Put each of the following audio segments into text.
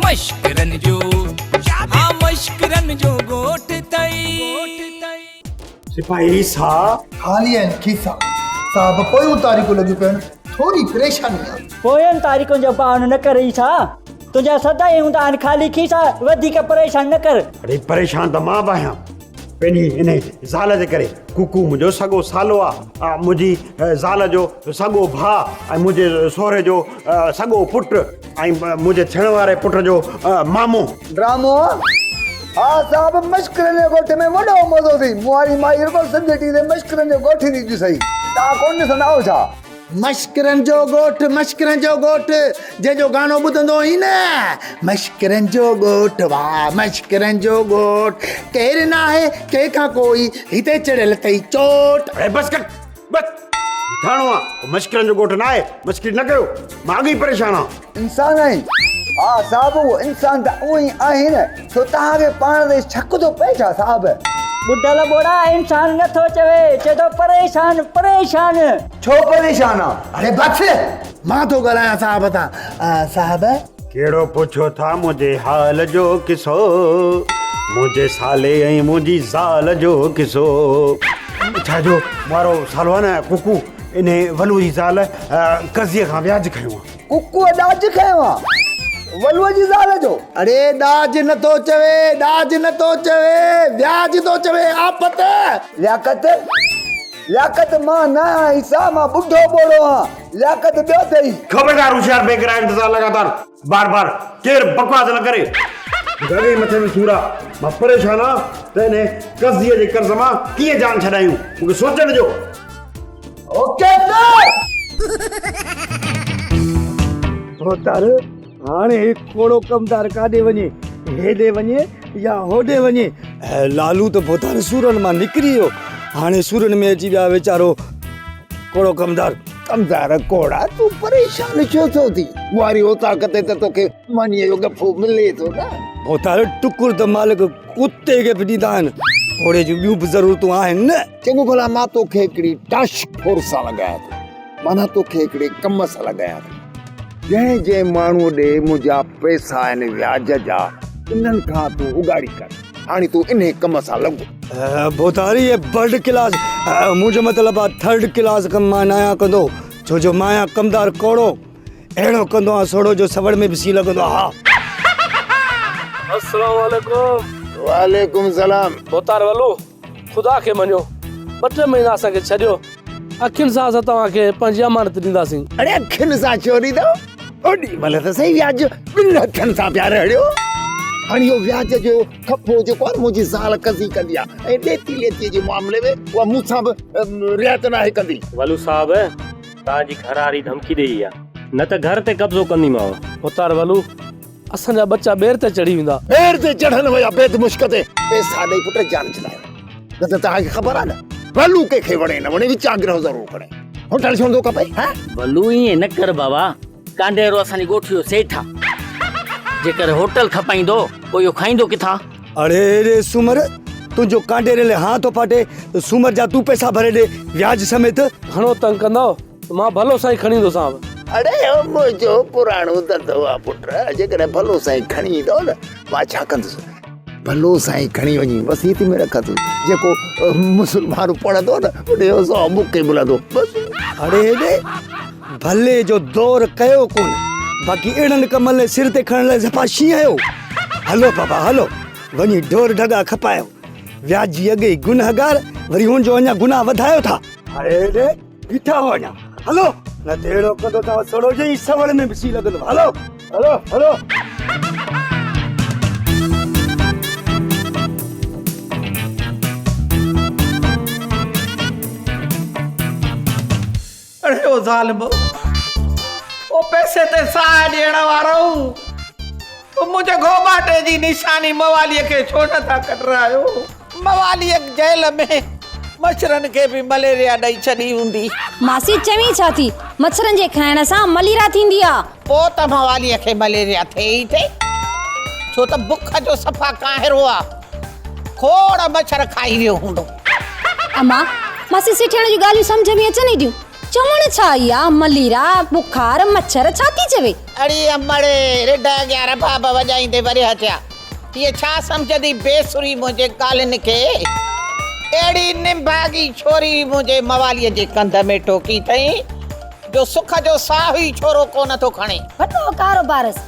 مشڪرن جو ها مشڪرن جو ڳوٺ اٿئي. سپاهي عيسيٰ. خالي آهن کيسا. صاحب پويون تاريخون لڳيون پيون آهن ٿوري پريشاني آهي. پوين تاريخن جو بهانو نه ڪر عيسيٰ. تنهنجا سدائين هوندا آهن خالي کيسا وڌيڪ پريشان نه ڪر. اڙي پريشان ته مان به آهيان. پنهنجي انهي زال جي ڪري. ڪوڪو منهنجو سڳو سالو آ، منهنجي زال جو سڳو ڀاء ۽ منهنجي سهري جو سڳو پٽ ۽ منهنجي ٿيڻ واري پٽ جو مامو. ڊرامو آ؟ ها صاحب مشڪرن جي ڳوٺ ۾ وڏو مزو ٿي. مون واري مائي رڳو سنڌ ٽي تي مشڪرن جو ڳوٺ ٿي ڏسئي. توهان ڪونه ڏسندا آهيو ڇا؟ مشڪرن جو ڳوٺ مشڪرن جو ڳوٺ جنهن جو گانو ٻڌندو هئين نه مشڪرن جو ڳوٺ واهه مشڪرن جو ڳوٺ ڪير ناهي ڪنهن کان ڪوئي هتي چڙهيل اٿئي چوٽ. اڙي بس ڪر بس ٿاڻو آ مشڪرن جو ڳوٺ ناهي مشڪري نه ڪيو مان اڳ ئي پريشان آ. انسان آهين؟ ها صاحب اهو انسان ته اوهين آهين نه سو توهان کي پاڻ تي شڪ ٿو پئي ڇا صاحب؟ ٻڍل ٻوڙا انسان نه ٿو چوي چئي ٿو پريشان پريشان. ڇو پريشان آ؟ اڙي بس مان ٿو ڳالهايان صاحب سان صاحب. ڪهڙو پڇو ٿا منهنجي حال جو قصو منهنجي سالي ۽ منهنجي زال جو قصو. ڇا جو مارو سالو آ نه ڪوڪو انهي ولو جي زال قرضي کان وياج کنيو آ. ڪڪوء ڏاج کنيو آ ولوء جي زال جو. اڙي ڏاج نه ٿو چوي، ڏاج نه ٿو چوي، وياج ٿو چوي آفت. لياقت، لياقت مان نه آهيان عيسيٰ، مان ٻڍو ٻوڙو آهيان، لياقت ٻيو اٿئي. خبردار هوشيار بي گرا انتظار لڳاتار بار بار ڪير بڪواس نه ڪري. مون کي اڳ ئي مٿي ۾ سور آ، مان پريشان آ ته انهي قرضي جي قرض مان ڪيئن جان ڇڏايون، مون کي سوچڻ ڏيو. Okay sir. ڀوتار، هاڻي هي ڪوڙو ڪمدار ڪاڏي وڃي؟ هيڏي وڃي يا هوڏي وڃي؟ لالو ته ڀوتار سورن مان نڪري ويو، هاڻي سورن ۾ اچي ويا ويچارو ڪوڙو ڪمدار. ڪمدار ڪوڙا، تون پريشان ڇو ٿو ٿين؟ واري اوطاق تي ته توکي مانيء جو ڳڦو ملي ٿو نه. ڀوتار، ٽڪر ته مالڪ ڪتي کي به ڏيندا آهن، ڪوڙي جون ٻيون به ضرورتون آهن نه. چڱو ڀلا مان توکي هڪڙي ٽاسڪ فورس سان لڳايان ٿو، معنيٰ توکي هڪڙي ڪم سان لڳايان ٿو. جنهن جنهن ماڻهوء ڏي منهنجا پئسا آهن وياج جا، انهن کان تون اڳاڙي ڪر. هاڻي تون انهي ڪم سان لڳ. ڀوتاري هي برڊ ڪلاس، منهنجو مطلب آ ٿرڊ ڪلاس ڪم مان ناهيان ڪندو، ڇو جو مان آهيان ڪمدار ڪوڙو. اهڙو ڪندو آهيان سوڙهو جو سوڙ ۾ به سين لڳندو آهي ها. السلام عليڪم. وعليڪم السلام. ڀوتار ولو خدا کي مڃو ٻه ٽي مهينا اسان کي ڇڏيو اکين سان اسان توهان کي پنهنجي امانت ڏينداسين. اڙي اکين سان ڇو ڏيندؤ اوڏي مهل ته سهي وياج ٻن هٿن سان پيا رهڙيو. هاڻي اهو وياج جو کپو جيڪو آهي نه منهنجي زال قضي ڪندي آهي ۽ ڏيتي ليتي جي معاملي ۾ اها مون سان به رعايت ناهي ڪندي. ولو صاحب توهان جي گهر واري ڌمڪي ڏئي وئي آ. نه ته گهر تي قبضو ڪنديمانو. ڀوتار ولو، اسان جا ٻچا ٻير تي چڙهي ويندا. ٻير تي چڙهن ويا بيد مشڪ تي. پئسا ڏئي پٽ جان ڇڏايو. نه ته توهان کي خبر آ نه ولو ڪنهن کي وڻي نه وڻي وچان گرهه ضرور کڻي. هوٽل ڇو نٿو کپئي هان؟ ولو ائين نه ڪر بابا، ڪانڊيرو اسان جي ڳوٺ جو سيٺ آ. جيڪر هوٽل کپائيندو پوء اهو کائيندو ڪٿان؟ اڙي ري سومر، تنهنجو ڪانڊيري لئه هان ٿو ڦاٽي ته سومر جا تون پئسا ڀري ڏي وياج سميت. گهڻو تنگ ڪندؤ ته مان ڀلو سائين کڻي ايندوسانو. اڙي اهو منهنجو پراڻو ڌنڌو آ پٽ، جيڪڏهن ڀلو سائين کڻي ايندؤ نه مان ڇا ڪندس، ڀلو سائين کڻي وڃي مسيت ۾ رکندس، جيڪو مسلمان پڙهندو نه ان جو ثواب مون کي ملندو بس. اڙي هيڏي ڀلي جو دور ڪيو ڪونه، باقي اهڙن ڪمن لئه سر تي کڻڻ لئه صفا شينهن آهيو. هلو بابا هلو، وڃي ڍور ڍڳا کپايو. وياجي اڳي ئي گنهگار، وري هن جو اڃا گناهه وڌايو ٿا. هڙي ڏي، بيٺا هو اڃا. هلو، نه ته اهڙو ڪندو ته سڙو جي ئي سوڙ ۾ به سي لڳندو. هلو، هلو، هلو. اڙي او ظالمو! او پئسي تي ساهه ڏيڻ وارؤ! تو منهنجي گهوٻاٽي جي نشاني مواليء کي ڇو نه ٿا ڪڍرايو؟ مواليء جيل ۾ مڇرن کي به مليريا ڏئي ڇڏي هوندي. ماسي چوين ڇا ٿي؟ مڇرن جي کائڻ سان مليرا ٿيندي آ. پوء ته مواليء کي مليريا ٿئي ئي ٿئي، ڇو ته بک جو صفا ڪانهرو آ. کوڙ مڇر کائي ويو هوندو. امان، ماسي سيٺياڻي جون ڳالهيون سمجهه ۾ اچن ئي ٿيون. چوڻ ڇا ئي آ، مليرا، بخار، مڇر ڇا ٿي چوي؟ اڙي امڙ، رڍ اڳيان رباب وڄائيندي ورهيه ٿيا. هيء ڇا سمجهندي بي سري منهنجي ڳالهين کي؟ اهڙي نڀاڳي ڇوري منهنجي مواليء جي ڪنڌ ۾ ٺوڪي اٿئي، جو سک جو ساهه ئي ڇورو ڪونه ٿو کڻي. وڏو ڪاروبار هيس،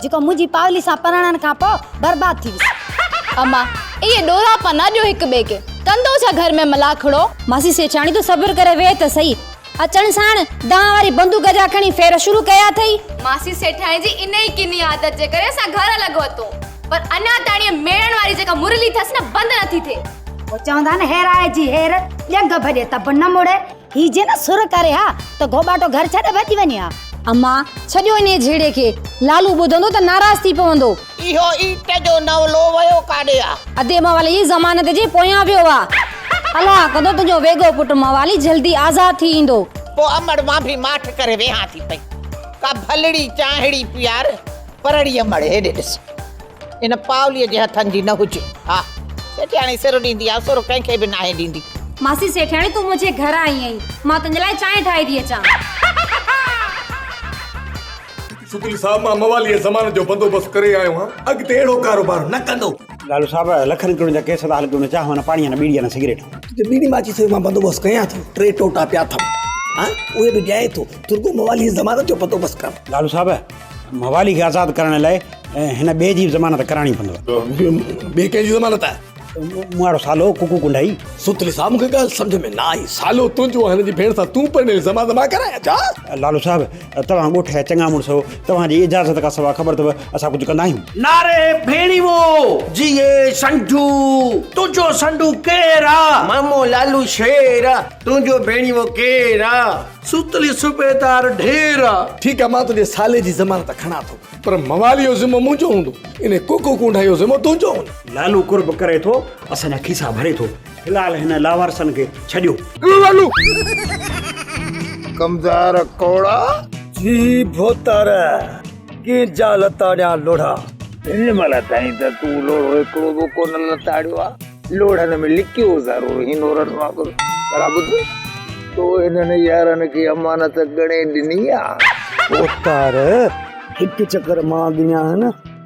جيڪو منهنجي پاولي سان پرڻڻ کان پوء برباد ٿي ويس. اما، اهي ڏوراپا نه ڏيو هڪ ٻئي کي. ڪندو ڇا گهر ۾ ملاکڙو؟ ماسي سيٺياڻي تون صبر ڪري ويهه ته سهي. اچڻ ساڻ دانهن واري بندوق جا کڻي ڦير شروع ڪيا اٿئي. ماسي سيٺياڻي جي انهي ڪني عادت جي ڪري اسان گهر الڳ ورتو. پر اڃا تاڻي ميڙڻ واري جيڪا مرلي اٿس نه بند نٿي ٿئي. پوء چوندا آهن هيرائي جي هير ڄنگهه ڀڄي ته به نه مڙي. هي جي نه سر ڪري ها ته گهوٻاٽو گهر ڇڏي ڀڄي وڃي ها. اما، ڇڏيو انهيء جهيڙي کي. لالو ٻڌندو ته ناراض ٿي پوندو. اهو ايٽ جو نولو ويو ڪاڏي آ؟ ادي موالي جي ضمانت جي پويان ويو آ. الله ڪندو تنهنجو ويڳو پٽ موالي جلدي آزاد ٿي ايندو. پوء امڙ مان به ماٺ ڪري ويهان ٿي پئي. ڪا ڀلڙي چانهڙي پيار، پرڙي امڙ هيڏي ڏس. ان پاوليء جي هٿن جي نه هجي ها. سيٺياڻي سر ڏيندي آ، سر ڪنهن کي به ناهي ڏيندي. ماسي سيٺياڻي تون منهنجي گهر آئي آهين، مان تنهنجي لاء چانهه ٺاهي ٿي اچان. ستلي صاحب مان مواليء ضمانت جو بندوبست ڪري آيو آهيان، اڳتي اهڙو ڪاروبار نه ڪندو. لالو صاحب لکن ڪروڙن جا ڪيس ٿا هلن پيا، چانهه نه پاڻي نه ٻيڙي نه سگريٽ. تنهنجي ٻيڙي مان اچي سوئي مان بندوبست ڪيان ٿو، ٽي ٽوٽا پيا اٿم، ها اهي به ڏيانء ٿو، تون رڳو مواليء ضمانت جو بندوبست ڪر. لالو صاحب موالي کي آزاد ڪرڻ لاء هن ٻئي جي به ضمانت ڪرائڻي پوندو. ٻئي ڪنهن جي ضمانت؟ مون وارو سالو ڪڪو ڪنڊائي. ستلي صاحب مون کي ڳالهه سمجهه ۾ نه آئي. سالو تنهنجو هن جي ڀيڻ سان تون پرڻيل ضمانت مان ڪرايان ڇا؟ لالو صاحب توهان ڳوٺ جا چڱا مڙس آهيو توهان جي اجازت کان سواء خبر اٿو اسان ڪجهه ڪندا آهيون. ناري ڀيڻيوو جيئي سنڍو تنهنجو سنڍو ڪير آ؟ مامو لالو شير آ تنهنجو ڀيڻيوو ڪير آ؟ ستلي صوبيدار ڍير آ. ٺيڪ آ مان تنهنجي سالي جي ضمانت کڻان ٿو پر موالي جو ذمو منهنجو هوندو انهي ڪوڪو ڪونڊائي جو ذمو تنهنجو هوندو. لالو قرب ڪري ٿو اسان جا کيسا ڀري ٿو في الحال هن لاوارثن کي ڇڏيو. لالو. ڪمدار ڪوڙا. جي ڀوتار ڪنهن جا لتاڙيان لوڙها. هن مهل تائين ته تون لوڙهو هڪڙو به ڪونه لتاڙيو آ. لوڙهن ۾ لڪيو ضرور هينورن وانگر. پر ٻڌ، تو هنن يارن کي امانت ڳڻي ڏني آ؟ ڀوتار، هڪ چڪر مان ڳڻيا آهن،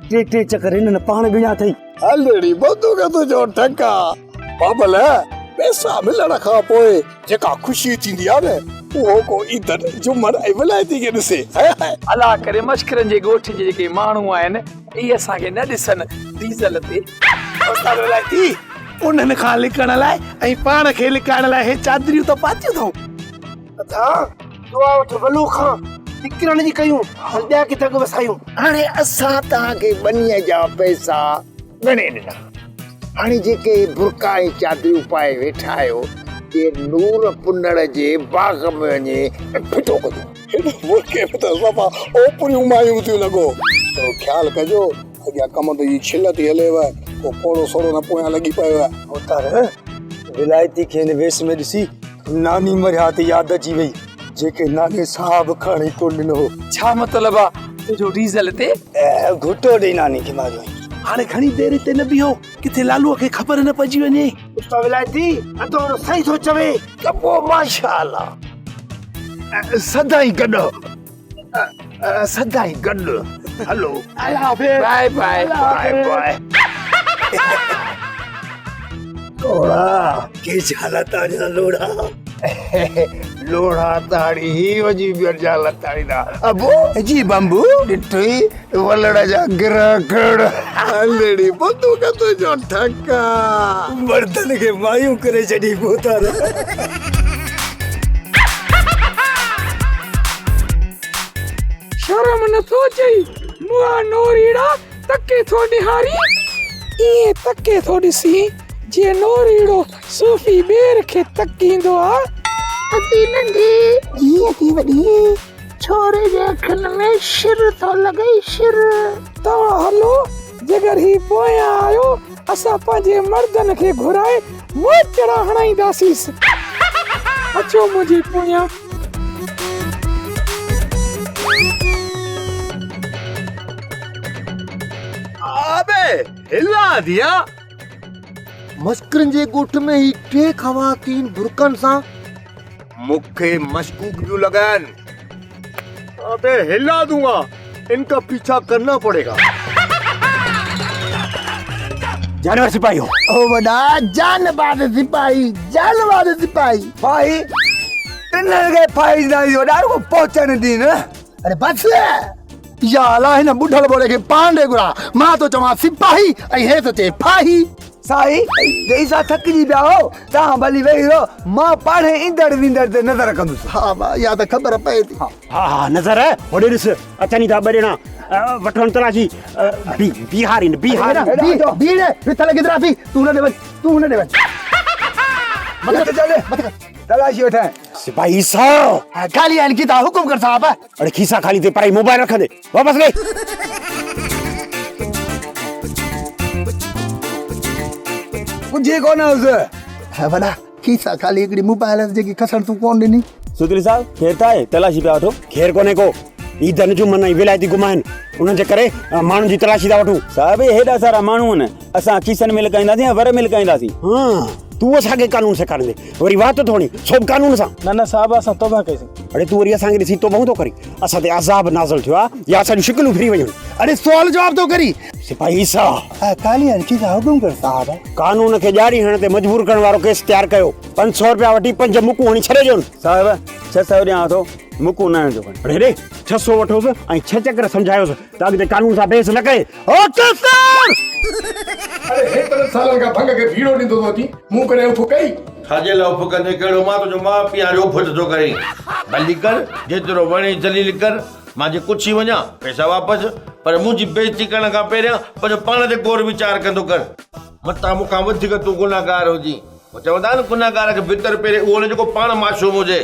ٽي ٽي چڪر هنن پاڻ ڳڻيا اٿئي. هل ڙي بندوق تنهنجو ٺڪا. بابل، پئسا ملڻ کان پوء جيڪا خوشي ٿيندي آ نه، اهو ڪو عيدن، جمعن ۽ ولايتي کي ڏسي. High high. الله ڪري مشڪرن جي ڳوٺ جي جيڪي ماڻهو آهن، اهي اسان کي نه ڏسن ڊيزل تي. استاد ولايتي، انهن کان لڪڻ لاء ۽ پاڻ کي لڪائڻ لاء هي چادريون ته پاتيون اٿئون. ادا، دعا وٺ ولو کان، نڪرڻ جي ڪيون، هل ٻيا ڪي دڳ وسايون. هاڻي اسان توهان کي ٻنيء جا پئسا ڳڻي ڏنا. هاڻي جيڪي هي برقعا ۽ چادريون پائي ويٺا آهيو، اهي نور پنڙ جي باغ ۾ وڃي ڦٽو ڪجو. هن برقعي ۾ ته صفا اوپريون مايون ٿيون لڳو. ٿورو خيال ڪجو، اڳيان ڪمند جي ڇل ٿي هليو، ڪو پوڙهو سوڙهو نه پويان لڳي پيو. ڀوتار، ولايتي کي هن ويس ۾ ڏسي ناني مرحيات ياد اچي وئي، جيڪي ناني صاحب کڻي ڪونه ڏنو هو. ڇا مطلب آ تنهنجو ڊيزل تي؟ گهٽو ڏئي ناني کي ماريو آهين. هاڻي گهڻي دير هتي نه بيهو، ڪٿي لالوء کي خبر نه پئجي وڃي. استاد ولايتي، ادو صحيح ٿو چوي. ته پوء ماشاء الله. سدائين گڏ سدائين گڏ هلو. الله حافظ. باء باء. باء باء. لوڙها ڪي جا لتاڙيا لوڙها. لوڙها تاڙي هي وڃي ٻين جا لتاڙيندا. ابو. جي بمبو. ڏٺئي ولڙ جا گرهه کڙ. هلڙي بندوق تنهنجو ٺڪا. مردن کي مايون ڪري ڇڏي ڀوتار. شرم نٿو اچئي منهن نوريڙا تڪي ٿو نهارين ائين تڪي ٿو ڏسين جيئن نوريڙو صوفي ٻير کي تڪيندو آ. ادي ننڍي جيئن ٿي وڏي ڇوري جي اکين ۾ شر ٿو لڳئي شر. توهان هلو جيڪر هي پويان آيو اسان پنهنجي مردن کي گهرائي موچڙا هڻائينداسيس. اچو منهنجي پويان. ابي هلا ڌيا. مسڪرن جي ڳوٺ ۾ هي ٽي خواتين برقعن سان मूंखे मशकूक पियूं लॻनि। अबे हिला दूंगा, इनका पीछा करना पड़ेगा। जानवर सिपाही हो। ओ वॾा जानबाज़ सिपाही, जानबाज़ सिपाही। फाही टिन्हनि खे फाही ॾींदासीं वॾा, रुगो पहुचण ॾी न। अरे बस या अलाह, हिन ॿुढल ॿोड़े खे पाण ॾे घुरा। मां थो चवां सिपाही ऐं हे थो चए फाही। साईं, जईसा थकिजी पिया हो, तव्हां भली वेही रहो, मां पाणे ईंदड़ वेंदड़ ते नज़र कंदुसि। हा बा, इहा त ख़बर पए थी। हा हा, नज़र होॾे ॾिस, अचनि था ॿ ॼणा, वठनि तलाशी, बीहारीनि, बीहारीनि। बीह विथल गिदराफी, तूं हुन ॾे वञ, तूं हुन ॾे वञ। मथे चल, तलाशी वठां। सिपाही साहब। हा, खाली आहिनि खीसा, हुकुम कर साहब। अड़े खीसा खाली ते पर मोबाइल रखंदे, वापसि ॾे। कुझु कोन हुउसि। हा वॾा, खीसा खाली हिकिड़ी मोबाइल जेकी खसण तूं कोन ॾिनी। सुतरी साहब, खेर त आहे, तलाशी पिया वठो। खेर कोन्हे को, ईदन जुमन ऐं विलायती गुम आहिनि, उन्हनि जे करे माण्हुनि जी तलाशी था वठूं। साहब, हेॾा सारा माण्हू आहिनि, असां खीसनि में लुकाईंदासीं या वर में लुकाईंदासीं? हा, तूं असांखे कानून सेखारींदे, वरी वात थो हणी, सो बि कानून सां। न न साहब, असां तौबा कईसीं। अड़े तूं वरी असांखे ॾिसी तौबा थो करीं, असां ते अज़ाब नाज़िल थियो आहे या असांजूं शिकलूं फिरी वयूं आहिनि। अड़े सवाल जवाब थो करी। सिपाही साहब। हा, खाली आहिनि खीसा, हुकुम कर साहब। कानून खे ॼाड़ी हणण ते मजबूर करण वारो केस तयारु कयो। 500 रुपया वठी 5 मुकूं हणी छॾे ॾियोनि। साहब, 600 ॾियां थो, मुकूं न हणिजो। अड़े रे, 600 वठोसि ऐं 6 चक्कर सम्झायोसि त अॻिते कानून सां बहस न करे। Okay sir. अरे हेतिरनि सालनि खां भंग खे भीड़ो ॾींदो थो अची, मूं कॾहिं उफ कई? छाजे लाइ उफ कंदे कहिड़ो? मां तुंहिंजो माउ पीउ आहियां जो उफ थो करीं। भली कर, जेतिरो वणे ज़लील कर, मां जे कुछी वञा, पैसा वापसि, पर मुंहिंजी बेइज़ती करण खां पहिरियां पंहिंजो पाण ते गौर वीचार कंदो कर। मतां मूंखां वधीक तूं गुनाहगार हुजी। चवंदा आहिनि गुनाहगार खे भितर पहिरे उहो न जेको पाण मासूम हुजे।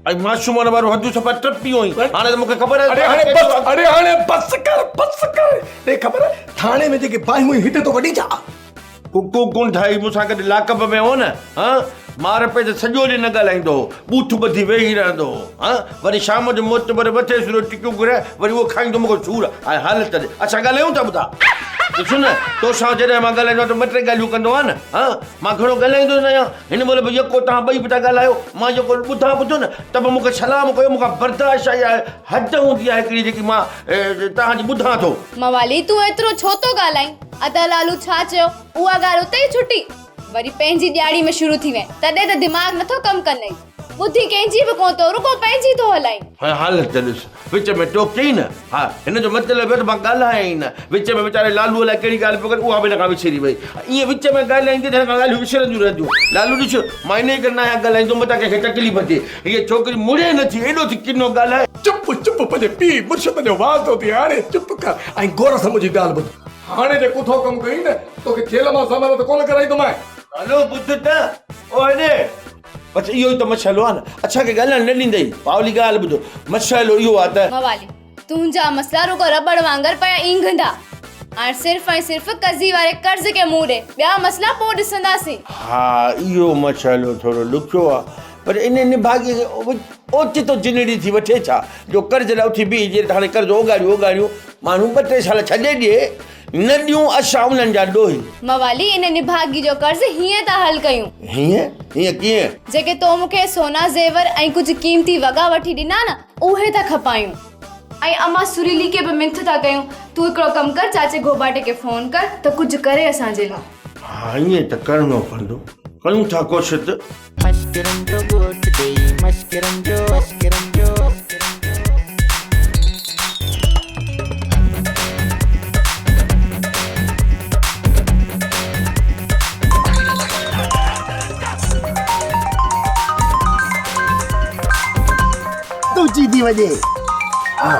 ऐं मासूमनि वारो हदु सफ़ा टपी वई। हाणे त मूंखे ख़बर आहे। अरे हाणे बस, अरे हाणे बस कर, बस कर। ॾे ख़बर, थाणे में जेके बाहियूं हुयूं हिते तो वॾी जा। कुकू कुन ठाही मूंसां गॾु लाकअप में हो न, हा? मार पे त सॼो ॾींहुं न ॻाल्हाईंदो हो, ॿूथ ॿधी वेही रहंदो हो, हा? वरी शाम जो मोतबर मथे सुरो टिकियूं घुराए वरी उहो खाईंदो मूंखे सूर आहे। हालत ॾे, असां ॻाल्हायूं था ॿुधा। ॾिस न, तोसां जॾहिं मां ॻाल्हाईंदो आहियां त ॿ टे ॻाल्हियूं कंदो आहियां न, हा? मां घणो ॻाल्हाईंदो न आहियां। हिन महिल बि यको तव्हां ॿई पिया ॻाल्हायो, मां जेको ॿुधां ॿुधो न त बि मूंखे सलाम कयो, मूंखां बर्दाश्त आई आहे, हद हूंदी आहे हिकिड़ी जेकी मां तव्हांजी ॿुधां थो। मवाली, तूं एतिरो छो थो ॻाल्हाईं? अदा लालू छा चयो, उहा ॻाल्हि उते ई छुटी, वरी पंहिंजी ॾियाड़ी में शुरू थी वई, तॾहिं त दिमाग़ नथो कमु कंदई। बुद्धि कंहिंजी बि कोन थो, रुगो पंहिंजी थो हलाईं। हा, हालत ॾिस, विच में टोके ई न। हा, हिन जो मतिलबु त मां ॻाल्हायां ई न। विच में वीचारे लालूअ लाइ कहिड़ी ॻाल्हि पियो करे, उहा बि हिन खां विसरी वई। ईअं विच में ॻाल्हाईंदे त हिन खां ॻाल्हियूं विसरंदियूं रहंदियूं। लालू ॾिस, मां इन करे न आहियां ॻाल्हाईंदो, मतां कंहिंखे तकलीफ़ थिए। हीअ छोकिरी मुड़े नथी, एॾो थी किनो ॻाल्हाए। चुप चुप, पंहिंजे पीउ मुर्शिद जो वाज़ो थी, हाणे चुप कर ऐं गौर सां मुंहिंजी ॻाल्हि ॿुध। हाणे जे कुथो कमु कई न, तोखे जेल मां ज़मानत कोन कराईंदोमांइ। लालू ॿुध त, ओ हेॾे बसि इहो ई त मसइलो आहे न, असांखे ॻाल्हाइण न ॾींदई। पावली ॻाल्हि ॿुधो, मसइलो इहो आहे त मवाली, तुंहिंजा मसइला रुगो रबड़ वांगुरु पिया ईंघंदा। हाणे सिर्फ़ ऐं सिर्फ़ कज़ी वारे कर्ज़ खे मुंहुं ॾे, ॿिया मसइला पोइ ॾिसंदासीं। हा, इहो मसइलो थोरो ॾुखियो आहे, पर इन निभाॻी खे ओचितो जिनड़ी थी वठे छा, जो कर्ज़ लाइ उथी बीह जे हाणे कर्ज़ ओघाड़ियूं ओघाड़ियूं, माण्हू ॿ टे साल छॾे ॾिए, न ॾियूं असां उन्हनि जा ॾोही। मवाली, इन निभागी जो कर्ज़ हीअं था हल कयूं। हीअं? हीअं कीअं? जेके तो मूंखे सोना ज़ेवर ऐं कुझु क़ीमती वॻा वठी ॾिना न, उहे था खपायूं। ऐं अम्मा सुरीली खे बि मिंथ था कयूं, तूं हिकिड़ो कमु कर, चाचे घोबाटे खे फ़ोन कर त कुझु करे असांजे लाइ। हा, ईअं त करिणो पवंदो, कयूं था कोशिश। मश्किरनि जो ॻोठ ॾेई, मश्किरनि जो, मश्किरनि जो। तुंहिंजी थी वञे। हा,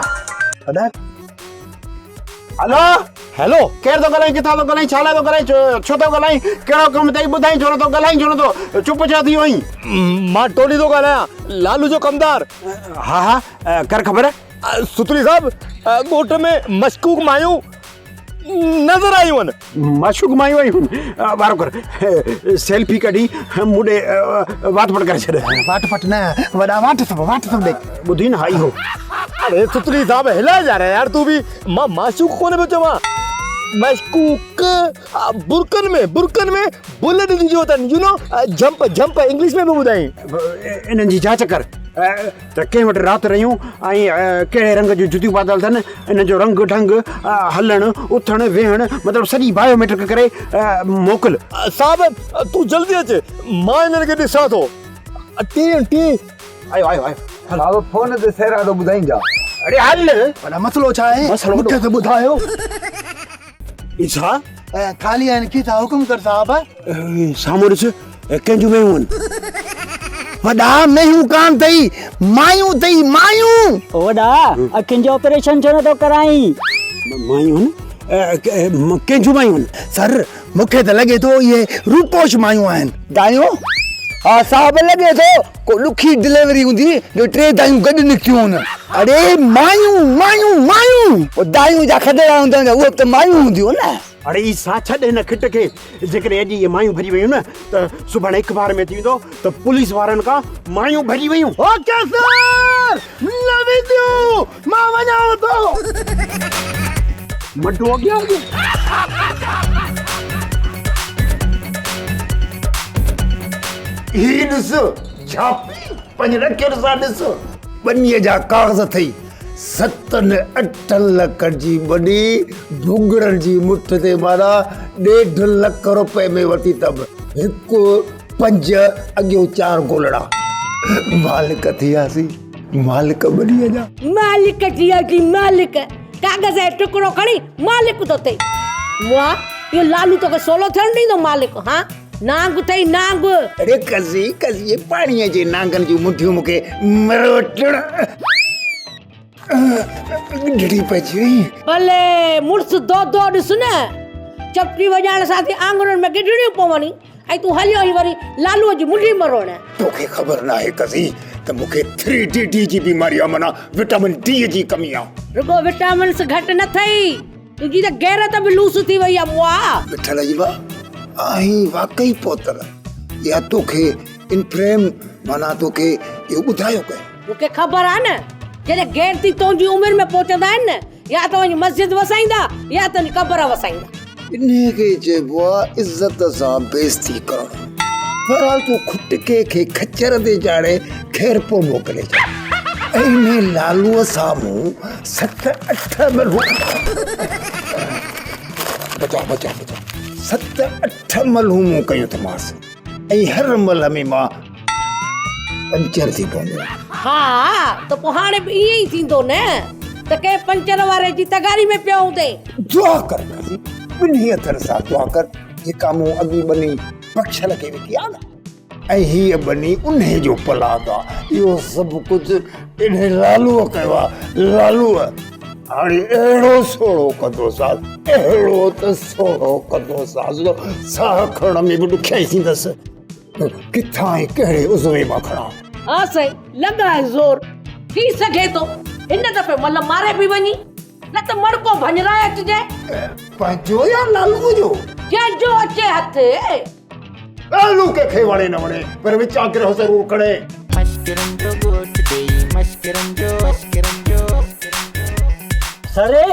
वॾा। हेलो हेलो, केरु थो ॻाल्हाईं, किथां थो ॻाल्हाईं, छा लाइ थो ॻाल्हाईं, छो थो ॻाल्हाईं, कहिड़ो कमु अथई ॿुधाईं छो नथो, ॻाल्हाईं छो नथो, चुप छा थी वईं? मां टोली थो ॻाल्हायां, लालू जो कमदार। हा हा, कर ख़बर। सुतरी साहब, ॻोठ में मशकूक मायूं नज़र आयूं आहिनि। मशकूक मायूं आयूं आहिनि? वारो कर, सेल्फी कढी मूं ॾे वाट पट करे छॾ। वाट पट न, वॾा वाट सभु, वाट सभु ॾे। ॿुधी न, हा इहो। अरे सुतरी साहब, हिलाए जा रहा यार तू भी। मां माशूक कोन पियो चवां, مشڪوڪ برقن ۾ برقن ۾ بل ڏني جو اٿن you know jump jump English ۾ به ٻڌائين. انهن جي جاچ ڪر ته ڪنهن وٽ رات رهيون ۽ ڪهڙي رنگ جون جتيون پاتل اٿن انهن جو رنگ ڍنگ هلڻ اٿڻ ويهڻ مطلب سڄي بايو ميٽرڪ ڪري موڪل. صاحب تون جلدي اچ مان انهن کي ڏسان ٿو. ٽي ٽي آيو آيو آيو صاحب فون تي سهرا ٿو ٻڌائين جا. اڙي هل. ڀلا مسئلو ڇا آهي مون کي ته ٻڌايو. هي ڇا؟ خالي آهن کيسا حڪم ڪر صاحب. سامهون ڏس ڪنهن جون مينهون آهن. وڏا مينهون ڪانه اٿئي مايون اٿئي مايون. وڏا اکين جو آپريشن ڇو نٿو ڪرائين. مايون آهن ڪنهن جون مايون آهن. سر مون کي ته لڳي ٿو اهي روپوش مايون آهن. دايون؟ ها صاحب لڳي ٿو ڪو ڏکي ڊليوري هوندي جو ٽي دايون گڏ نڪتيون هون. اڙي مايون مايون مايون. پوء دايون جا کدڙا هوندا آهن اهي به ته مايون هونديون نه. اڙي عيسيٰ ڇڏ هن کٽ کي جيڪڏهن اڄ اهي مايون ڀڄي ويون نه ته سڀاڻي اخبار ۾ اچي ويندو ته پوليس وارن کان مايون ڀڄي ويون. اوڪي سر نه وينديون مان وڃان ٿو. مڊو اڳيان اڳيان. هي ڏس جھاپي پنهنجي رکين سان ڏس. ٻنيء جا ڪاغذ اٿئي. ستن اٺن لکن جي ٻني ڀونگڙن جي مٺ تي معنيٰ ڏيڍ لک روپئي ۾ ورتي اٿم. هڪ پنج اڳيون چار گولڙا. مالڪ ٿياسين. مالڪ ٻنيء جا. مالڪ ٿي وياسين مالڪ. ڪاغذ جو ٽڪرو کڻي مالڪ ٿو ٿئي. مئا اهو لالو توکي سولو ٿيڻ ڏيندو مالڪ هان نانگ اٿئي نانگ. اڙي قضي قضي پاڻيء جي نانگن جون منڍيون مون کي مروٽڻ ڳنڍڙي پئجي وئي. ڀلي مڙس دودو ڏس نه چپٽي وڄائڻ سان ٿي آڱرين ۾ ڳنڍڙيون پوني. ۽ تون هليو آهين وري لالوء جي منڍي مروڙڻ. توکي خبر ناهي قضي ته مون کي ٿري ڊي ڊي جي بيماري آ معنيٰ وٽامن ڊي جي ڪمي آ. رڳو وٽامنس گهٽ نه ٿئي تنهنجي ته غيرت به لوس ٿي وئي آ مئا. مٺل جي آهين واقعي پوتل يا توکي انفريم معنيٰ توکي اهو ٻڌايو ڪنهن؟ مون کي خبر آ نه جڏهن غيرتي تنهنجي عمر ۾ پهچندا آهن نه يا ته وڃي مسجد وسائيندا يا ته وڃي قبر وسائيندا. انهيء کي چئبو آهي عزت سان بيعزتي ڪرڻ. بهرحال تون کٽڪي کي خچر تي چاڙهي خيرپور موڪلي ڇڏ ۽ انهيء لالوء سامهون ست اٺ ملهون بچاء بچاء بچاء ست اٺ ملهون مون ڪيون اٿمانس ۽ هر ملهه ۾ مان پنچر ٿي پوندو آهي. ها ته پوء هاڻي به ائين ئي ٿيندو نه ته ڪنهن پنچر واري جي تغاري ۾ پيو هوندين. دعا ڪر قاضي، ٻنهي هٿن سان دعا ڪر، جيڪا مون اڳي ٻني بخشل کي وڪي آ نه، ۽ هيء ٻني انهي جو پلاند آ، اهو سڀ ڪجهه انهي لالوء ڪيو آ، لالوء. هاڻي اهڙو سوڙهو ڪندوسانس، اهڙو ته سوڙهو ڪندوسانس جو ساهه کڻڻ ۾ به ڏکيائي ٿيندس. ڪٿان ۽ ڪهڙي عضوي مان کڻان؟ ها سائين، لڳاء زور. ٿي سگهي ٿو هن دفعي مل ماري به وڃي، نه ته مڙڪو ڀڃرائي اچجانء. پنهنجو يا لالوء جو؟ جنهن جو اچي هٿ. لالو ڪنهن کي وڻي نه وڻي، پر وچان گرهه ضرور کڻي. مشڪرن جو ڳوٺ ڏيئي مشڪرن جو مشڪرن جو. سري،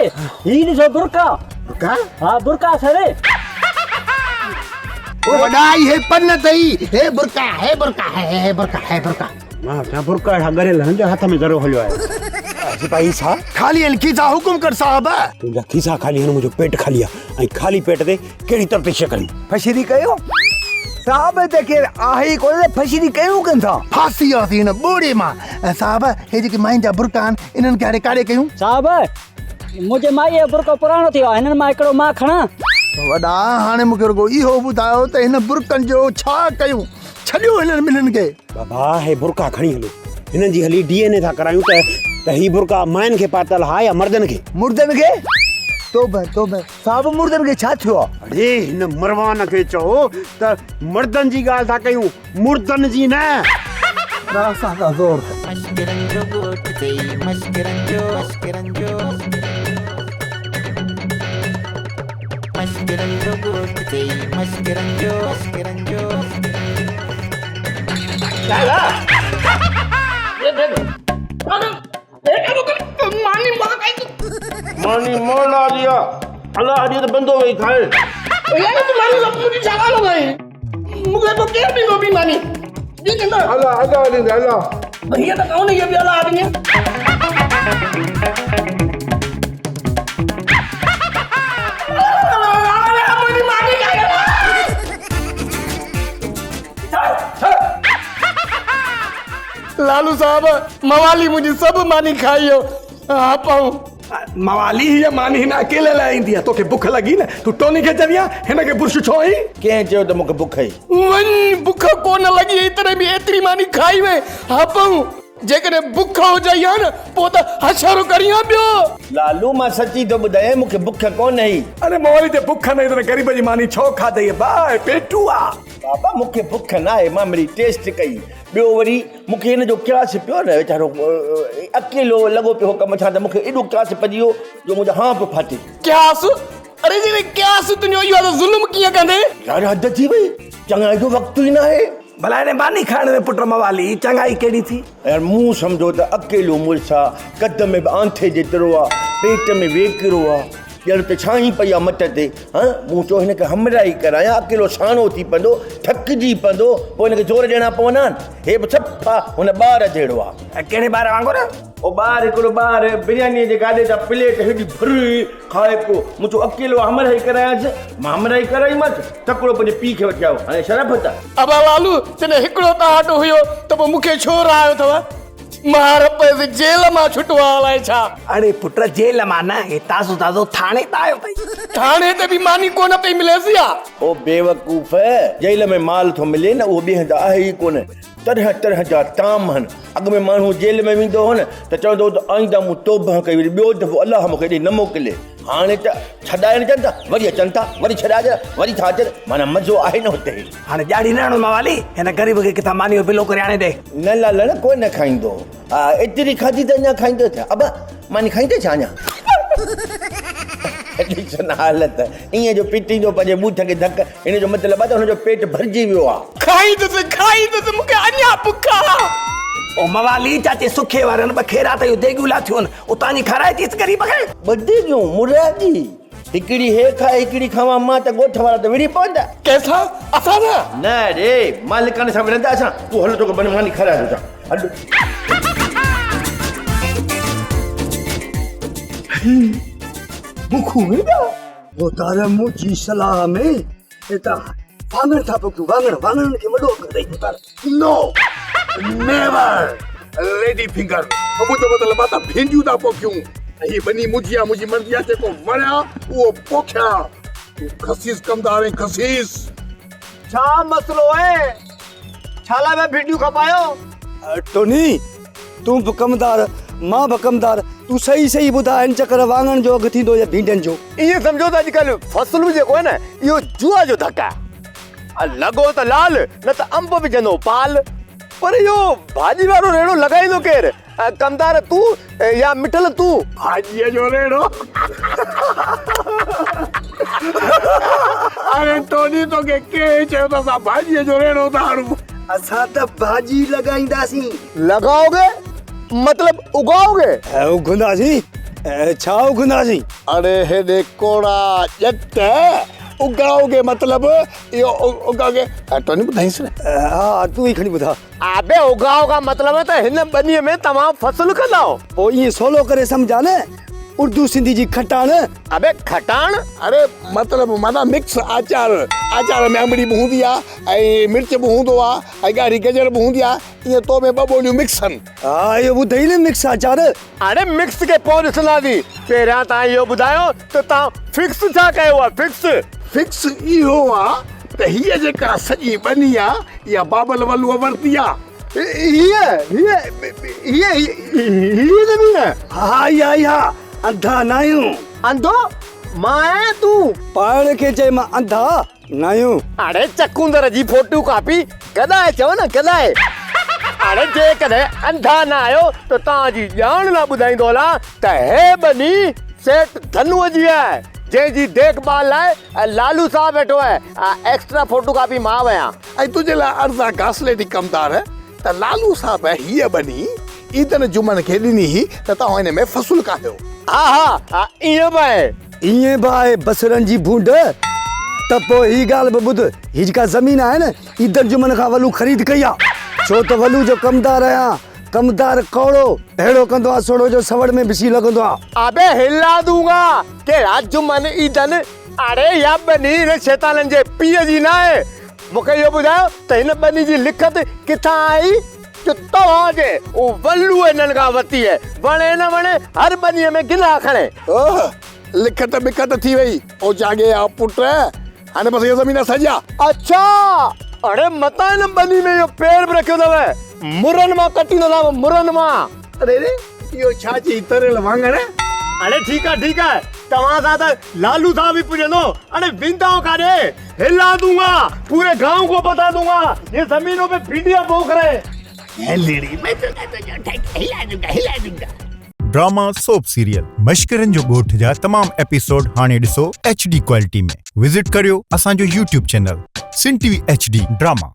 هي ڏسو برقع. برقع؟ ها برقع سري. وڏا اهي پن اٿئي، هي برقع، هي برقع، هي هي برقع، هي برقع. مان چيان برقع اهڙا ڳريل هن جا هٿ ۾ ذرو هليو آهي. سپاهي صاحب. خالي آهن کيسا حڪم ڪر صاحب. تنهنجا کيسا خالي آهن منهنجو پيٽ خالي آهي ۽ خالي پيٽ تي ڪهڙي تفتيش ڪريون. ڦشري ڪيو صاحب هتي ڪير آهي ئي ڪونه ته ڦشري ڪيون ڪنهن سان. ڦاسي وياسين هن ٻوڙي مان. صاحب هي جيڪي ماين جا برقع آهن انهن کي هاڻي ڪاڏي ڪيون. صاحب منهنجي مائيء جو برقعو پراڻو ٿي ويو آهي، هنن مان هڪڙو مان کڻان؟ وڏا، هاڻي مون کي رڳو اهو ٻڌايو ته هن برقعن جو ڇا ڪيون؟ ڇڏيو هنن ٻنهين کي. بابا، هي برقعا کڻي هلو. هنن جي هلي ڊي اين اي ٿا ڪرايون ته ته هي برقعا ماين کي پاتل ها يا مردن کي؟ مردن کي؟ توبه توبه، صاحب مردن کي ڇا ٿيو آهي؟ اڙي هن مروان کي چئو ته مردن جي ڳالهه ٿا ڪيون، مردن جي نه. راسان تان زور. مشڪرن جو ڳوٺ ٿئي مشڪرن جو مشڪرن جو مشڪرن جو ڳوٺ ٿئي مشڪرن جو مشڪرن جو. ماني مولا جي آ. الله ڏي ته بندو ويهي کائي. يار تون ماني منهنجي ڇا ڳالهه ٻڌائين؟ مون کي پوء ڪير ڏيندو ٻي ماني؟ ٻي ڏيندو؟ الله الله ڏيندي الله. هيء ته ڪونه هيء به الله ڏيندي. لالو صاحب موالي منهنجي سڀ ماني کائي ويو. ها پئون. موالي هيء ماني هن اڪيلي لاء ايندي آهي. توکي بک لڳي نه تون ٽوني کي چوين ها هن کي برش ڇو هنئين؟ ڪنهن چيو ته مون کي بک هئي؟ وڃ بک ڪونه لڳي هئي تڏهن به ايتري ماني کائي وئين. ها پئون جيڪڏهن بک هجئي ها نه پوء ته حشر ڪرين ها ٻيو. لالو مان سچي ٿو ٻڌايانء مون کي بک ڪونه هئي. اڙي موالي جي بک نه هئي ته غريب جي ماني ڇو کاڌئي ڀاء پيٽو آ. بابا مون کي بک ناهي مان مڙئي ٽيسٽ ڪئي. ٻيو وري مون کي هن جو قياس پيو نه ويچارو اڪيلو لڳو پيو هو ڪم ڇا ته مون کي ايڏو قياس پئجي ويو جو منهنجا هانء پيو ڦاٽي. قياس؟ اڙي جيڪڏهن قياس تنهنجو اهو آهي ته ظلم ڪيئن ڪندين؟ يار حد ٿي وئي، چڱائي جو وقت ئي ناهي. ڀلا هن ماني کائڻ ۾ پٽ موالي چڱائي ڪهڙي ٿي؟ يار مون سمجهو ته اڪيلو مڙس آ، قد ۾ به آنٿي جيترو آ، پيٽ ۾ ويڪرو آ، ڄڻ ته ڇانهين پئي آ مٽ تي. هان، مون چيو هن کي همراهي ڪرايان، اڪيلو ساڻو ٿي پوندو، ٿڪجي پوندو، پوء هن کي زور ڏيڻا پوندا آهن. هي به صفا هن ٻار جهڙو آ. ڪهڙي ٻار وانگر؟ او ٻار هڪڙو ٻار بريانيء جي گاڏي تان پليٽ هيڏي ڀري کائي پيو. مون چيو اڪيلو آ همراهي ڪرايانس. مان همراهي ڪرائيمانس، تڪڙو پنهنجي پيء کي وٺي آيو. هاڻي شرافت آ. ابا لالو، جڏهن هڪڙو توهان وٽ هيو ته پوء مون کي ڇو رهايو اٿو؟ مان رپيس جيل مان ڇٽو آ الائي ڇا. اڙي پٽ جيل مان نه هي تازو تازو ٿاڻي تان آيو اٿئي. ٿاڻي تي به ماني ڪونه پئي مليس يا. او بيوقوف جيل ۾ مال ٿو ملي نه اهو ٻئي هنڌ آهي ئي ڪونه. طرح طرح جا طعام هن. اڳ ۾ ماڻهو جيل ۾ ويندو هو نه ته چوندو هو ته آئنده مون توبهه ڪئي وري ٻيو دفعو الله مون کي ايڏي نه موڪلي. هاڻي ته ڇڏائڻ اچن ٿا وري اچن ٿا وري ڇڏائجن وري ٿا اچن معنيٰ مزو آهي نه هتي. هاڻي ڄاڙي نه هڻو موالي، هن غريب کي ڪٿان ماني جو بلو ڪري آڻي ڏي. نه لالڻ ڪو نه کائيندو. ها ايتري کاڌي ته اڃا کائيندو ڇا؟ ابا ماني کائيندين ڇا اڃا؟ ڏس نه حالت، ائين جو پٽيندو پنهنجي ٻوٿ کي ڌڪ، هن جو مطلب آهي ته هن جو پيٽ ڀرجي ويو آهي. کائيندس کائيندس مون کي اڃا بک آ. او موالي چاچي سکي وارن ٻه خيرات جون ديڳيون لاٿيون آهن، اتان جي کارائي اچيس غريب کي. ٻه ديڳيون مرادي. هڪڙي هي کائي هڪڙي کاوان مان ته ڳوٺ وارا ته وڙهي پوندا. ڪنهن سان؟ اسان سان؟ نه ري مالڪان سان وڙهندا اسان. تون هل توکي بن ماني کارائي ٿو اچان هل. بکون ويندا. ڀوتار منهنجي صلاح ۾ هتان واڱڻ ٿا پوکيون واڱڻ واڱڻن کي وڏو اگهه اٿئي ڀوتار. نو نيور ليڊي فنگر منهنجو مطلب آ ته ڀينڊيون ٿا پوکيون ۽ هي ٻني منهنجي آ منهنجي مرضي آ جيڪو وڻيا اهو پوکيان تون خسيس ڪمدار آهين خسيس. ڇا مسئلو آهي ڇا لاء پيا ڀينڊيون کپايو؟ ٽوني تون به ڪمدار مان به ڪمدار تون صحيح صحيح ٻڌاء هن چڪر واڱڻ جو اگهه ٿيندو يا ڀينڊين جو؟ ائين سمجهو ته اڄڪلهه فصل به جيڪو آهي نه اهو جوا جو ڌڪ آهي. لڳو ته لال نه ته انب وجهندو پال. پر اهو ڀاڄي وارو ريڙهو لڳائيندو ڪير؟ ڪمدار تون يا مٺل تون؟ ڀاڄيء جو ريڙهو؟ اڙي ٽوني توکي ڪنهن چيو ته اسان ڀاڄيء جو ريڙهو ٿا هڻون؟ اسان ته ڀاڄي لڳائينداسين. لڳائوگي مطلب اگائوگي؟ اگهنداسين ڇا اگهنداسين؟ اڙي هيڏي ڪوڙا ڄٽ اگائوگي مطلب اهو اگائوگي ٽوني ٻڌائينس نه. ها تون ئي کڻي ٻڌاء. ابي اگائوگا مطلب ته هن ٻنيء ۾ توهان فصل ڪندائو. پوء ائين سولو ڪري سمجهاء نه اردو سنڌي جي کٽاڻ. ابي کٽاڻ؟ اڙي مطلب معنيٰ مڪس آچار آچار ۾ انبڙي به هوندي آ ۽ مرچ به هوندو آ ۽ ڳاڙهي گجر به هوندي آ ائين تو ۾ ٻه ٻوليون مڪس آهن. ها اهو ٻڌئي نه مڪس آچار. هاڻي مڪس کي پوء ڏسنداسين پهريان توهان اهو ٻڌايو ته توهان فڪس ڇا ڪيو آهي فڪس. فڪس اهو آ ته هيء جيڪا سڄي ٻني آ اها بابل ولوء ورتي آ. هيء هيء هيء هيء زمين؟ ها اها اها انڌا ناهيون. انڌو مان آهيان تون؟ پاڻ کي چئي مان انڌا ناهيون. اڙي چڪوندر جي فوٽو ڪاپي گڏائي چئو نه گڏائي. اڙي جيڪڏهن انڌا نه آهيو ته توهان جي ڄاڻ لاء ٻڌائيندو هلان ته هي ٻني سيٺ ڌنوء جي آهي جنهن جي ديک ڀال لاء لالو صاحب ويٺو آهي. ايڪسٽرا فوٽو ڪاپي مان ويان. ۽ تنهنجي لاء عرض آ گاسليٽي ڪمدار ته لالو صاحب هيء ٻني عيدن جمعن کي ڏني هئي ته توهان ان ۾ فصل ڪاهيو. ها ها ائين به آهي. ائين به آهي بصرن جي ڀونڊ. ته پوء هي ڳالهه به ٻڌ، هي جيڪا زمين آهي نه، عيدن جمن کان ولو خريد ڪئي آ. ڇو ته ولو جو ڪمدار آهيان. ڪمدار ڪوڙو اهڙو ڪندو آ سوڙهو جو سوڙ ۾ به سي لڳندو آ. ابي هلا دونگا ڪهڙا جمن عيدن اڙي اها ٻني هن شيطانن جي پيء جي ناهي. مون کي اهو ٻڌايو ته هن ٻني جي لکت ڪٿان آئي جو توهان جي ولوء هنن کان ورتي آهي. وڻي نه وڻي هر ٻنيء ۾ گلا کڻي. اوه لکت ٻکت ٿي وئي. اوچاڳي آ پٽ هاڻي بس اها زمين اسان جي آ. اڇا! اڙي متان هن ٻني ۾ اهو پير به رکيو اٿو. مرن مان ڪٽيندوسانو مرن مان. اڙي ري اهو ڇا چئي تريل واڱڻ. اڙي ٺيڪ آ ٺيڪ آ توهان سان ته لالو صاحب به پڄندو. اڙي ويندائو ڪاڏي؟ هلا دونگا پوري گائون ڪو بتا دونگا يي زمينون پي ڀينڊيا پوک رهي. هلڙي مين تو هلا دونگا هلا دونگا. ڊراما سوپ سيريل مشڪرن جو ڳوٺ جا تمام ايپيسوڊ هاڻي ڏسو ايڇ ڊي ڪوالٽي ۾ وزٽ ڪريو اسان جو YouTube channel Sindh T V H D drama.